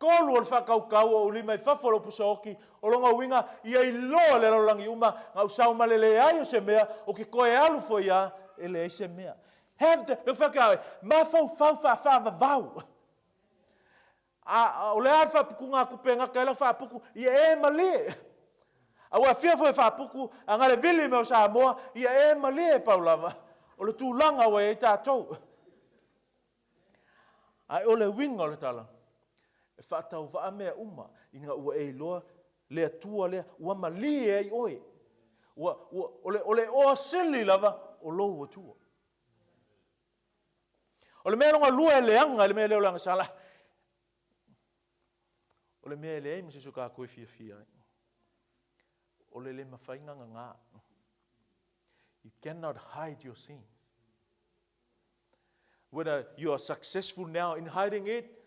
Tolu o le faakaukau o ou lima i fafo o lou pusa oki, o lona uiga, ia iloa e le lalolagi uma, na ou sau ma le leai o se mea, ou te toe alu foi a, e leai se mea. Have the, lea ou fai atu ia oe, mafaufau faafaavavau. A, o le a le faaputuga a tupe e gata ai lau faaputu, ia e malie. A ua afia foi e faaputu, a na le vili mai o Samoa, ia e malie pau lava. O le tulaga ua i ai tatou. Ae o le uiga o le tala, e faatauvaa mea uma ina ua e iloa le Atua lea ua malie ai oe. Ua, ua, o le, o le oa sili lava o lou Atua. O le mea lona lua e leaga i le mea lea o le agasala, o le mea e leai ma se isi o tatou e fiafia ai, o le le mafai ona gagā. You cannot hide your sin. Whether you are successful now in hiding it,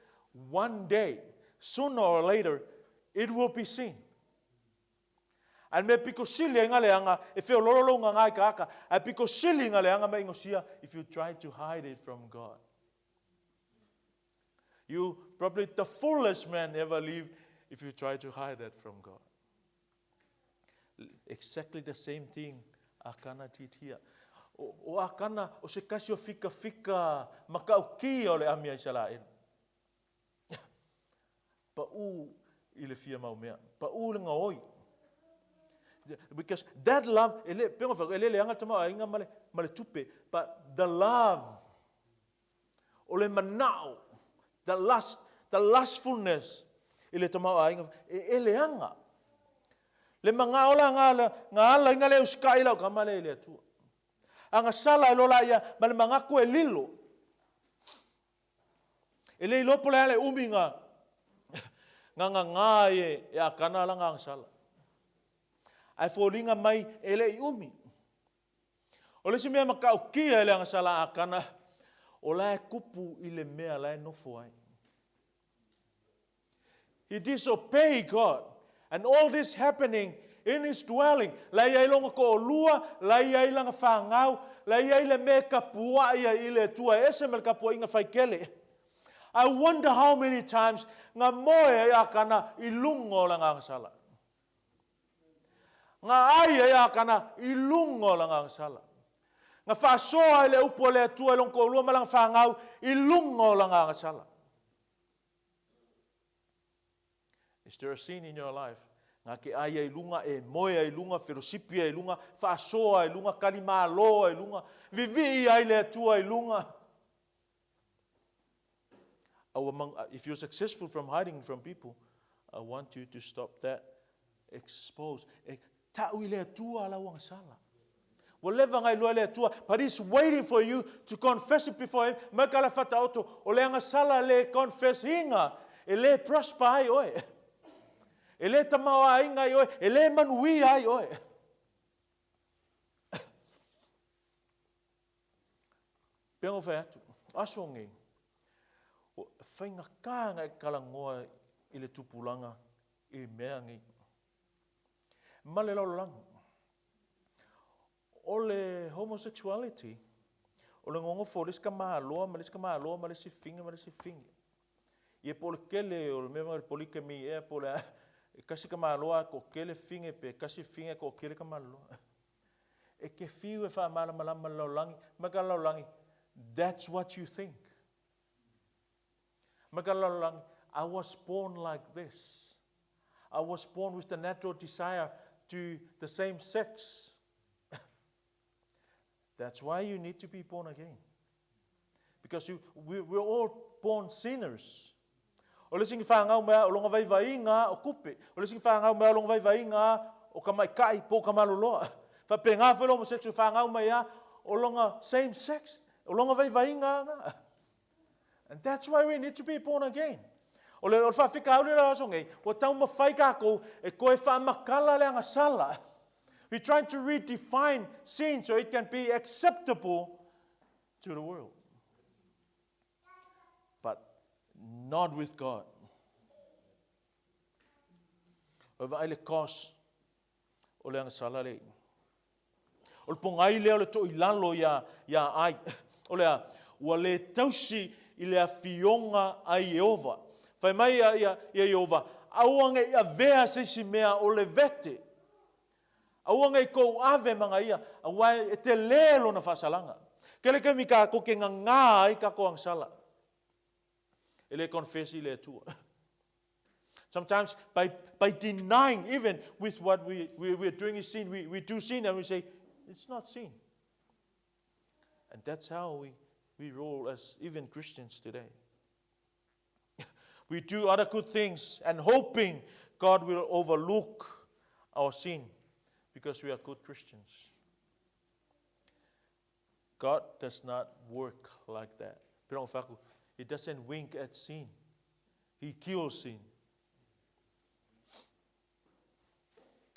one day, sooner or later, it will be seen. A le mea pito sili ai nga leaga, e feololo lou gagā i ka aka, ae pito sili nga leaga ma inosia if you try to hide it from God. You probably the foolish man ever lived if you try to hide that from God. Exactly the same thing Akana did here. O, o Akana, o se kasi o fika fika makaukia o le ami a Isalaelu. Pau i le fia mau mea. Pau le gaoi. Because that love, e le, pei ona fai atu, e le leaga le tamaoaiga ma le, ma le tupe, but the love, o le manao, the lust, the lustfulness i le tamaoaiga, e, e leaga. Le manao la nga, nga ala inga le usikai lau kama le i le Atua. Agasala e lola ia ma le manatu e lilo. E le iloa po o le a le umi nga nga gagā ai e, e Akana lana agasala. Ae foliga mai e le i umi. O le isi mea matautia i le agasala a Akana, o la e tupu i le mea la e nofo ai. He disobeyed God. And all this happening in his dwelling. La i ai lona to'alua, la i ai lana fanau, la i ai le mea e tapua'i ai i le Atua e ese ma le tapua'iga faitele. I wonder how many times na moe ai Akana i luga o lana agasala. Na ai ai Akana i luga o lana agasala. Na faasoa ai le upu a le Atua i lona to'alua ma lana fanau i luga o lana agasala. Is there a sin in your life? Nga ke ai ai luga, e moe ai luga, felosipi ai luga, faasoa ai luga, talimalo ai luga, vivii ai le Atua i luga. If you're successful from hiding from people, I want you to stop that. Expose. E ta'u i le Atua lau agasala. Ua leva ona iloa e le Atua, but He's waiting for you to confess it before Him. Mai ka le fataoto, o le agasala le confess ina, e le prosper ai oe. E le tamaoaiga ai oe, e le manuia ai oe. Pei ona ou fai atu, o aso nei, ua faigata ona e talanoa i le tupulaga i mea nei. Ma le lalolagi. O le homosexuality, o le gogofo o le isi tamaloa ma le isi tamaloa ma le isi fine ma le isi fine. Ia po o le tele o le mea foi le polygamy ea po o le a, e tasi tamaloa ae toatele fine pe tasi fine ae toatele tamaloa. E te fiu e faamalamalama i le lalolagi, mai ka lalolagi, that's what you think. Mai ka lalolagi, I was born like this. I was born with the natural desire to the same sex. That's why you need to be born again. Because you, we, we're all born sinners. O le isi na fanau mai o lona vaivaiga o tupe. O le isi na fanau mai o lona vaivaiga o ka maita'i po o ka maloloa. Faapena foi le homosexual fanau mai lava o lona same sex, o lona vaivaiga lena. And that's why we need to be born again. O le, o le faafitauli o le aso nei, ua taumafai tatou e toe faamatala le agasala. We're trying to redefine sin so it can be acceptable to the world. But not with God. O vaai le cost o le agasala lea. O le pogai lea o le toilalo iā, iā Ai. O le a? Ua lē tausi i le afioga a Ieova. Fai mai ia, ia, ia Ieova, Aua ne i avea se isi mea o le vete. Aua ne i kou ave ma ga ia, auā e telē lona faasalaga. Tele taimi tatou te gagā ai tatou agasala. E lē confess i le Atua. Sometimes by, by denying even with what we, we, we are doing is sin, we, we do sin and we say, it's not sin. And that's how we, we roll as even Christians today. We do other good things and hoping God will overlook our sin because we are good Christians. God does not work like that. He doesn't wink at sin. He kills sin.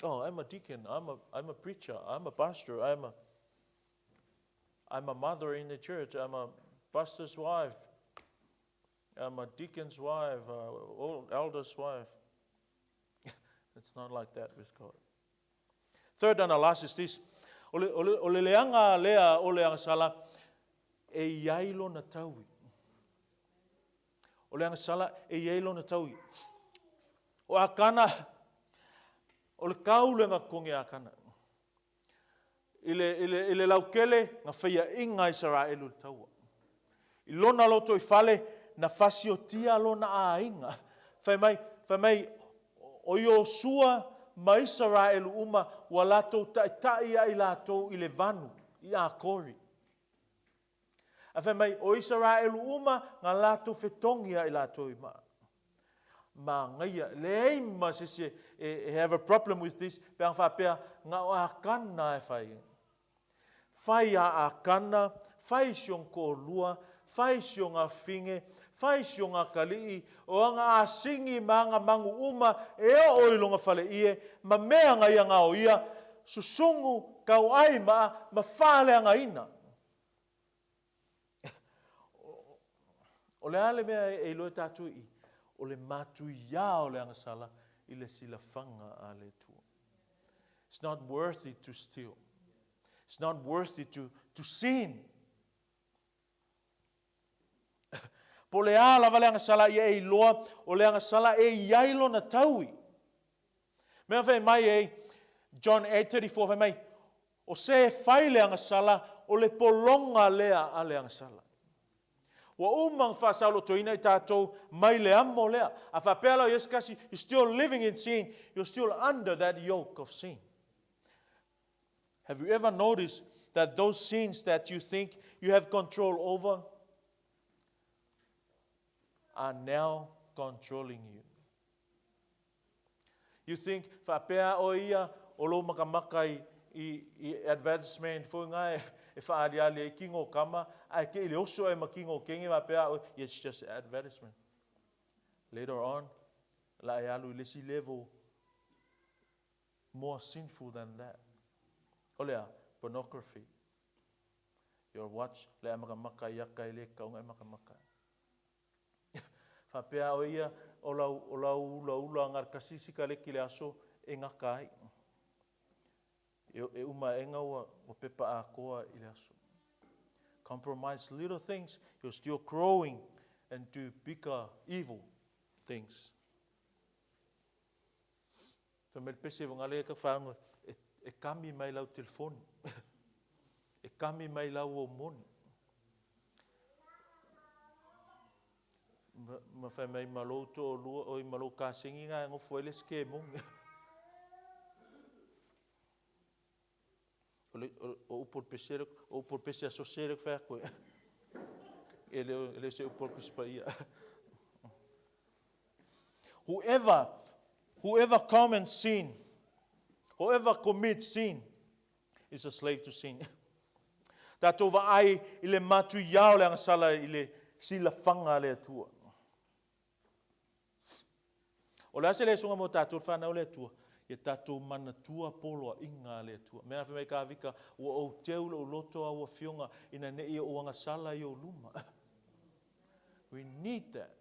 Oh, I'm a deacon. I'm a, I'm a preacher. I'm a pastor. I'm a, I'm a mother in the church. I'm a pastor's wife. I'm a deacon's wife, uh, old elder's wife. It's not like that with God. Third and the last is this. O le, o le, o le leaga lea o le agasala, e i ai lona taui. O le agasala e i ai lona taui. O Akana, o le kau le totogi a Akana. I le, i le, i le lautele, na faiaʻiga Isaraelu i le taua. I lona lotoifale, na fasiotia lona aiga. Fai mai, fai mai, o Iosua ma Isaraelu uma, ua latou taʻitaʻi ia i latou i le vanu, i Akori. Ae fai mai, o Isaraelu uma na latou fetogi ia i latou i maa. Manaia, leai ma se isi e have a problem with this, pe ana faapea, na o Akana e fai ai. Fai a Akana, fai si ona toalua, fai si ona afine, fai si ona atalii, o ana asini ma ana manu uma e oo i lona faleie, ma mea na ia gaoia, susunu, tauai maa, ma faaleagaina. O le a le mea e iloa e tatou i i? O le matuiā o le agasala i le silafaga a le Atua. It's not worth it to steal. It's not worth it to, to sin. Po o le a lava le agasala ia e iloa, o le agasala e i ai lona taui. Mea fai mai e John 8:34 fai mai, O se e fai le agasala, o le pologa lea a le agasala. Ua uma ona faasaolotoina i tatou mai le amo lea. A faapea la o i ai se tasi, you're still living in sin, you're still under that yoke of sin. Have you ever noticed that those sins that you think you have control over are now controlling you? You think, faapea oe ia o lou makamaka i, i, i advertisement foi nga e, e whaaliali ai kingo kama, ae ke i le oso e ma kingo kenge faapea oe, it's just advertisement. Later on, la e alu i le isi level more sinful than that. O le a? Pornography. Your watch, le e makamaka i aka i le kaunga e makamaka. Faapea o ia o lau, o lau ulaula nga kasi sikaleki le aso e gaka ai. E uma aʻega ua pepa atoa i le aso. Compromise little things, you're still growing and do bigger evil things. Fai mai le pese vagale e ka whaanga, e kami mai lau telefoni. E kami mai lau o moni. Ma fai mai ma lou toalua, oi ma lou kasegi na e gofo ai le isi kemoni. O le o upu o le pese o upu o le pese a Sose lea ou te fai atu ai. E le o se upu a le Tusi Paia. Whoever, whoever commits sin, whoever commits sin is a slave to sin. Tatou vaai i le matuia o le agasala i le silafaga a le Atua. O le a se lesoga mo tatou le fanau a le Atua? Ia tatou manatua poloaiga a le Atua. Mea na fai mai Kavika, ua ou teu lou loto au afioga ina ne i ou agasala i ou luma. We need that.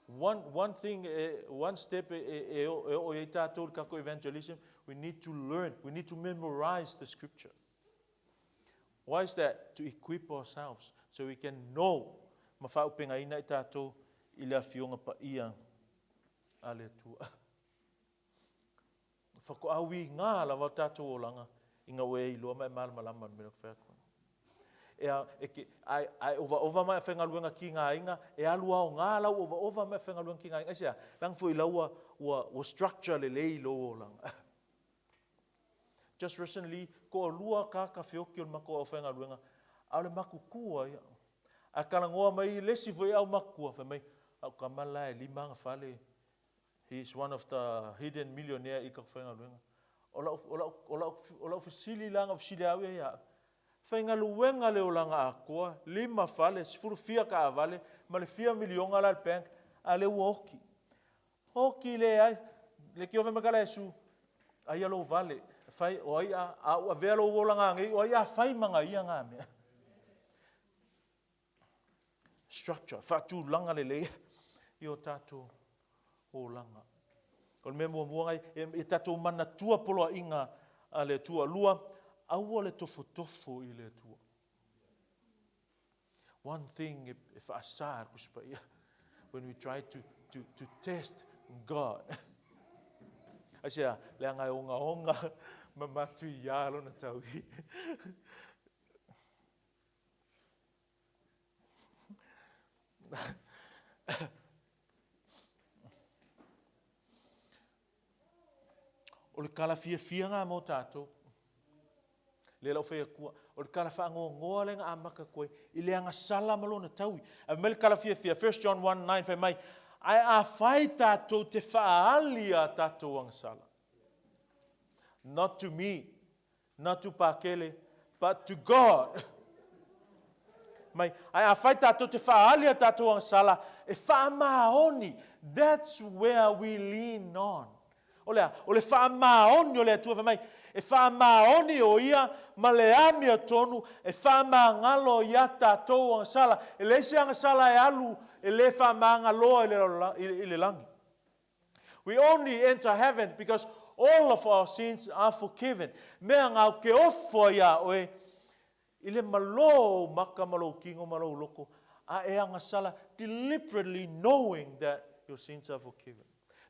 One, one thing, one step e oo i ai tatou i le tatou evangelism, we need to learn, we need to memorize the scripture. Why is that? To equip ourselves so we can know ma faaupegaina i tatou i le Afioga Paia a le Atua. Faatoa uiga lava o tatou olaga ina ua e iloa ma e malamalama i le mea lea ou te fai atu ai. E a, e te, a, a e ovaova ma e faigaluega tigaina, e alu aoga lau ovaova ma e faigaluega tigaina. Aisea? Leaga foi la ua, ua, ua structure lelei lou olaga. Just recently, toalua tagata feoti o le matou aufaigaluega, a o le matutua ia. Ae talanoa mai le isi foi aumatua, fai mai, au tama la e lima ana fale, he is one of the hidden millionaire i tatou faigaluega. O lau, o lau, o lau, o lau fesili la na ou fesili au ia ia au, faigaluega le olaga atoa, lima fale, sefulu fia taavale, ma le fia miliona la i le bank, a lea ua oti. Oki leai, leitioa fai mai ka Iesu, aia lou vale, fai, o ai a, a ou avea lou olaga nei, o ai a fai ma nga ia nga mea. Structure, faatulaga lelei i o tatou olaga. O le mea muamua ngai, e, e tatou manatua poloaiga a le Atua. Lua, aua le tofotofo i le Atua. One thing e faasa e le Tusi Paia, when we try to, to, to test God. Aisea, leaga e ogaoga ma matuiā lona tauhi. O le tala fiafia lena mo tatou. Lea la ou fai atua, o le tala faanoanoa lea na amata atu ai i le agasala ma lona taui. Ae fai mai le tala fiafia, 1 John 1:9 fai mai, ae afai tatou te faaali a tatou agasala, not to me, not to Pakele, but to God. Mai, ae afai tatou te faaali a tatou agasala, e faamaoni. That's where we lean on. O le a? O le faamaoni o le Atua, fai mai, e faamaoni o Ia ma le amiotonu e faamagalo iā tatou agasala. E leai se agasala e alu e le faamagaloa i le lagi. We only enter heaven because all of our sins are forgiven. Mea nga ou te ofo ai iā oe i le malō o ou maka ma lou kino ma lou loko, a e agasala deliberately knowing that your sins are forgiven.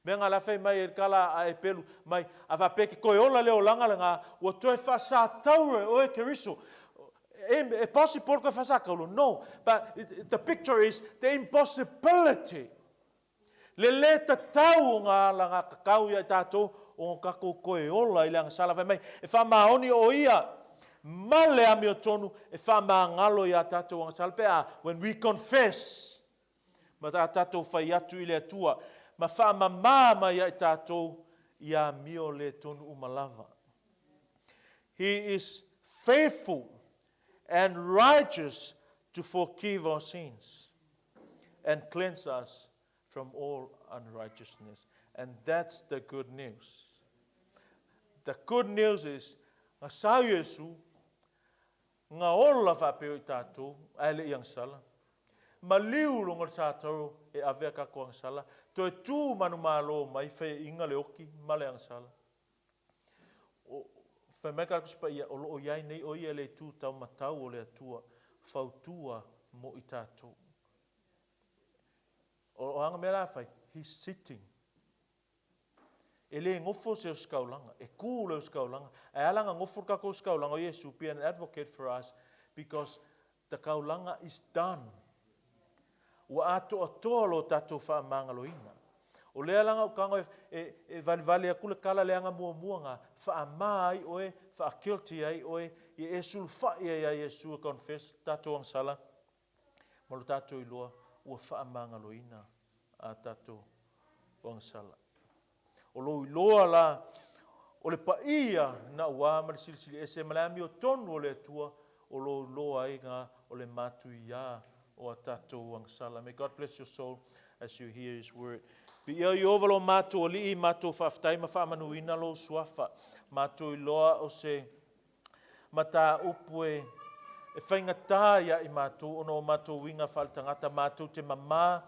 Mea nga la fai mai e le kala a Epelu mai, a faapea ke toe ola le olaga lena, ua toe faasatauro e oe Keriso. E possible toe faasatauro? No. But the picture is the impossibility. Le lē tatau o ngā ala ngā kakau i a i tātou o ngō kākou toe ola i le agasala fai mai, e faamaoni o ia ma le amiotonu e faamagalo i a tātou agasala pe a, when we confess, ma a tātou fai atu i le Atua, ma faamamā mai ia i tātou i amio lē tonu uma lava. He is faithful and righteous to forgive our sins and cleanse us from all unrighteousness. And that's the good news. The good news is, nga sa Iesu, nga ola faapeo i tatou, ae le i agasala. Maliu luga o le sataro e ave a kakou agasala, toe tu manumalo mai faiaiga le oki ma le agasala. Fai mai ka Tusi Paia, o lo o i ai nei o ia i le itu taumatau o le Atua, fautua mo i tatou. O a nga mea la e fai? He's sitting. E le gofo se ositaulaga, e ku le ositaulaga. Ae ala na gofo le tatou ositaulaga o Iesu be an advocate for us because the taulaga is done. Ua atoatoa lo tatou faamagaloina. O lea la na ou tago e, e, e valevale atu le tala leaga muamua na faama ai oe, faa-guilty ai oe, ia e sulufai ai ia Iesu e confess tatou agasala ma lo tatou iloa ua faamagaloina a tatou agasala. O lou iloa la o le paia naua ma le silisili ese ma le amiotonu o le Atua o lou iloa ai na o le matuiā o a tatou agasala. May God bless your soul as you hear His word. Viia Ieova lo matou Alii, matou faafetai ma faamanuina lou suafa. Matou iloa o se mataupu e e faigata ia i matou ona o matou uiga faaletagata, matou te mamā,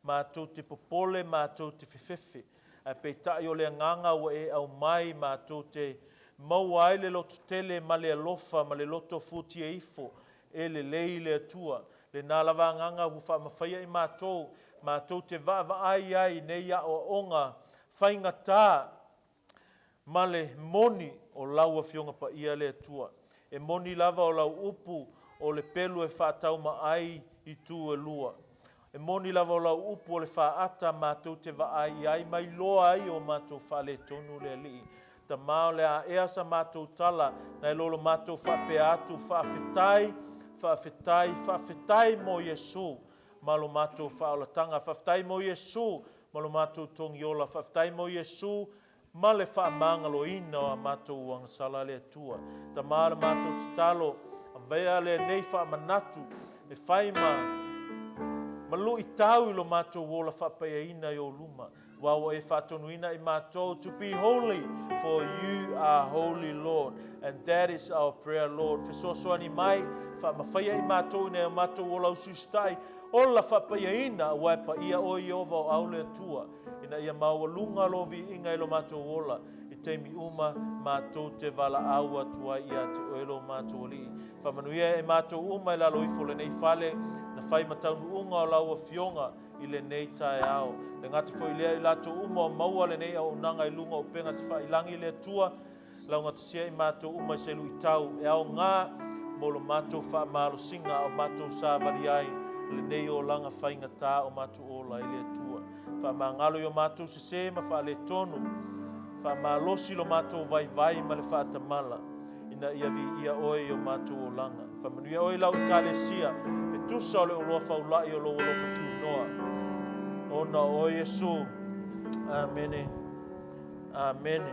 matou te popole, matou te fefefe. Ae peitai o le agaga ua e aumai matou te maua ai le lototele ma le alofa ma le loto futia ifo e lelei le Atua. Lena lava agaga ua faamafaia i matou, matou te vaavaai ai i nei aoaoga faigata ma le moni o lau Afioga Paia le Atua. E moni lava o lau upu o le pelu e faatauma ai i tu e lua. E moni lava o lau upu o le faata matou te vaai i ai ma iloa ai o matou faaletonu le Alii. Tama o le a ea sa matou tala nai lo lo matou faapea atu, Faafetai, faafetai, faafetai mo Iesu ma lo matou faaolataga. Faafetai mo Iesu ma lo matou togiola. Faafetai mo Iesu ma le faamagaloina o a matou agasala le Atua. Tama le matou tatalo, avea lenei faamanatu e fai ma ma luitau i lo matou ola faapaiaina i ou luma. Aua ua e faatonuina i matou to be holy, for you are holy, Lord. And that is our prayer, Lord. Fesoasoani mai, faamafaia i matou ina ia matou ola usiusitai, ola faapaiaina, aua e paia oe Ieova o au le Atua, ina ia maualuga lou viiga i lo matou ola, i taimi uma matou te valaau atu ai ia te oe lo matou Alii. Faamanuia e matou uma i lalo ifo o lenei fale, na fai ma taunuuga o lau Afioga i lenei taeao. Le gata foi lea i latou uma o maua lenei auaunaga i luga o upega tafailagi le Atua, laugatasia i matou uma i se luitau e aoga mo lo matou faamalosiga a o matou savali ai lenei olaga faigata o matou ola i le Atua. Faamagalo i o matou sesē ma faaletonu, faamalosi lo matou vaivai ma le faatamala, ina ia viia oe i o matou olaga. Faamanuia oe i lau Ekalesia, e tusa o le oloa faula'i o lou alofa tunoa. Ona o oe Iesu. Amene. Amene.